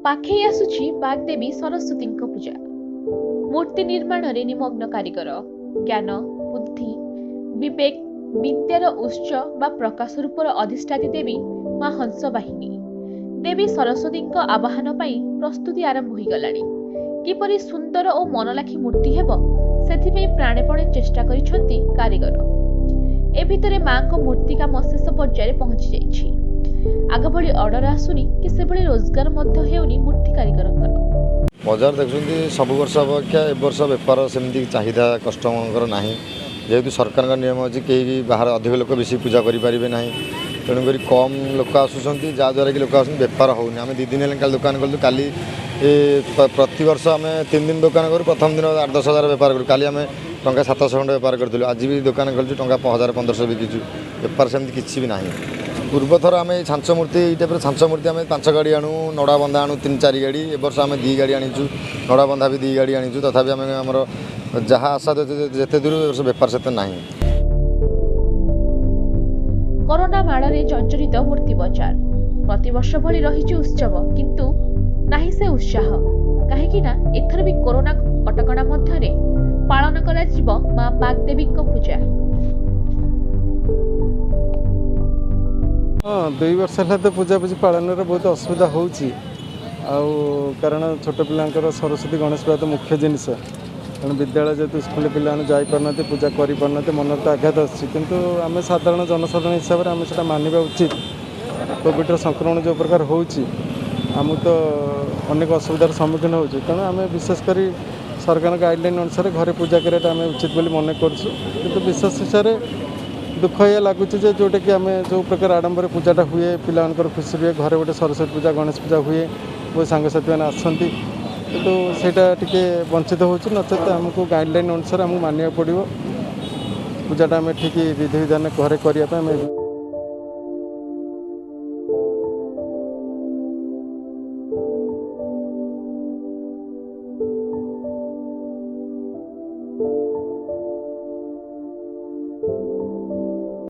ପାଖେଇ ଆସୁଛି ବାଗ୍ଦେବୀ ସରସ୍ୱତୀଙ୍କ ପୂଜା। ମୂର୍ତ୍ତି ନିର୍ମାଣରେ ନିମଗ୍ନ କାରିଗର। ଜ୍ଞାନ, ବୁଦ୍ଧି, ବିବେକ, ବିଦ୍ୟାର ଉତ୍ସ ବା ପ୍ରକାଶ ରୂପର ଅଧିଷ୍ଠାତ୍ରୀ ଦେବୀ ମା ହଂସବାହିନୀ ଦେବୀ ସରସ୍ୱତୀଙ୍କ ଆବାହନ ପାଇଁ ପ୍ରସ୍ତୁତି ଆରମ୍ଭ ହୋଇଗଲାଣି। କିପରି ସୁନ୍ଦର ଓ ମନଲାଖି ମୂର୍ତ୍ତି ହେବ, ସେଥିପାଇଁ ପ୍ରାଣପଣେ ଚେଷ୍ଟା କରିଛନ୍ତି କାରିଗର। ଏ ଭିତରେ ମାଙ୍କ ମୂର୍ତ୍ତି କାମ ଶେଷ ପର୍ଯ୍ୟାୟରେ ପହଞ୍ଚି ଯାଇଛି। ଆଗ ଭଳି ଅର୍ଡର ଆସୁନି କି ସେଭଳି ରୋଜଗାର ମଧ୍ୟ ହେଉନି ମୂର୍ତ୍ତି କାରିଗରଙ୍କର। ବଜାର ଦେଖୁଛନ୍ତି, ସବୁ ବର୍ଷ ଅପେକ୍ଷା ଏ ବର୍ଷ ବେପାର ସେମିତି ଚାହିଦା କଷ୍ଟମରଙ୍କର ନାହିଁ। ଯେହେତୁ ସରକାରଙ୍କ ନିୟମ ଅଛି, କେହି ବି ବାହାର ଅଧିକ ଲୋକ ବେଶୀ ପୂଜା କରିପାରିବେ ନାହିଁ, ତେଣୁକରି କମ୍ ଲୋକ ଆସୁଛନ୍ତି। ଯାହାଦ୍ୱାରା କି ଲୋକ ଆସୁଛନ୍ତି, ବେପାର ହେଉନି। ଆମେ 2 ଦିନ ହେଲାଣି କାଲି ଦୋକାନ କଲୁ। କାଲି ପ୍ରତିବର୍ଷ ଆମେ 3 ଦିନ ଦୋକାନ କରୁ। ପ୍ରଥମ ଦିନ 8 10 ହଜାର ବେପାର କରୁ। କାଲି ଆମେ ଟଙ୍କା 700 ଖଣ୍ଡେ ବେପାର କରିଥିଲୁ। ଆଜି ବି ଦୋକାନ ଖୋଲିଛୁ, ଟଙ୍କା 1000 1500 ବିକିଛୁ। ବେପାର ସେମିତି କିଛି ବି ନାହିଁ। ପୂର୍ବଥର ଆମେ ଏଇ ଛାଞ୍ଚ ମୂର୍ତ୍ତି, ଏଇ ଟାଇପ୍ର ଛାଞ୍ଚ ମୂର୍ତ୍ତି ଆମେ 5 ଗାଡ଼ି ଆଣୁ, ନଡ଼ା ବନ୍ଧା ଆଣୁ 3 4 ଗାଡ଼ି। ଏ ବର୍ଷ ଆମେ 2 ଗାଡ଼ି ଆଣିଛୁ, ନଡ଼ା ବନ୍ଧା ବି 2 ଗାଡ଼ି ଆଣିଛୁ। ତଥାପି ଆମେ ଆମର ଯାହା ଆଶା ଯେତେ ଦୂର, ଏ ବର୍ଷ ବେପାର ସେତେ ନାହିଁ। କରୋନା ମାଡ଼ରେ ଜର୍ଜରିତ ମୂର୍ତ୍ତି ବଜାର। ପ୍ରତିବର୍ଷ ଭଳି ରହିଛି ଉତ୍ସବ, କିନ୍ତୁ ନାହିଁ ସେ ଉତ୍ସାହ। କାହିଁକି ନା ଏଥର ବି କରୋନା କଟକଣା ମଧ୍ୟରେ ପାଳନ କରାଯିବ ମା ବାଗ୍ଦେବୀଙ୍କ ପୂଜା। ହଁ, 2 ବର୍ଷ ହେଲା ତ ପୂଜାପୂଜି ପାଳନରେ ବହୁତ ଅସୁବିଧା ହେଉଛି। ଆଉ କାରଣ ଛୋଟ ପିଲାଙ୍କର ସରସ୍ୱତୀ ଗଣେଶ ପୂଜା ତ ମୁଖ୍ୟ ଜିନିଷ। ତେଣୁ ବିଦ୍ୟାଳୟ ଯେହେତୁ ସ୍କୁଲରେ ପିଲାମାନେ ଯାଇପାରୁନାହାନ୍ତି, ପୂଜା କରିପାରୁନାହାନ୍ତି, ମନରେ ତ ଆଘାତ ଆସୁଛି। କିନ୍ତୁ ଆମେ ସାଧାରଣ ଜନସାଧାରଣ ହିସାବରେ ଆମେ ସେଇଟା ମାନିବା ଉଚିତ। କୋଭିଡ଼ର ସଂକ୍ରମଣ ଯେଉଁ ପ୍ରକାର ହେଉଛି, ଆମକୁ ତ ଅନେକ ଅସୁବିଧାର ସମ୍ମୁଖୀନ ହେଉଛୁ। ତେଣୁ ଆମେ ବିଶେଷ କରି ସରକାରଙ୍କ ଗାଇଡ଼ଲାଇନ୍ ଅନୁସାରେ ଘରେ ପୂଜା କରିବାଟା ଆମେ ଉଚିତ ବୋଲି ମନେ କରୁଛୁ। କିନ୍ତୁ ବିଶେଷ ହିସାବରେ ଦୁଃଖ ଏଇଆ ଲାଗୁଛି ଯେ ଯେଉଁଟାକି ଆମେ ଯେଉଁ ପ୍ରକାର ଆଡ଼ମ୍ବରେ ପୂଜାଟା ହୁଏ, ପିଲାମାନଙ୍କର ଖୁସି ରୁହେ, ଘରେ ଗୋଟେ ସରସ୍ୱତୀ ପୂଜା ଗଣେଶ ପୂଜା ହୁଏ, ବହୁତ ସାଙ୍ଗସାଥିମାନେ ଆସନ୍ତି, କିନ୍ତୁ ସେଇଟା ଟିକେ ବଞ୍ଚିତ ହେଉଛି। ନଚେତ ଆମକୁ ଗାଇଡ଼ଲାଇନ୍ ଅନୁସାରେ ଆମକୁ ମାନିବାକୁ ପଡ଼ିବ। ପୂଜାଟା ଆମେ ଠିକ୍ ବିଧିବିଧାନ ଘରେ କରିବା ପାଇଁ ଆମେ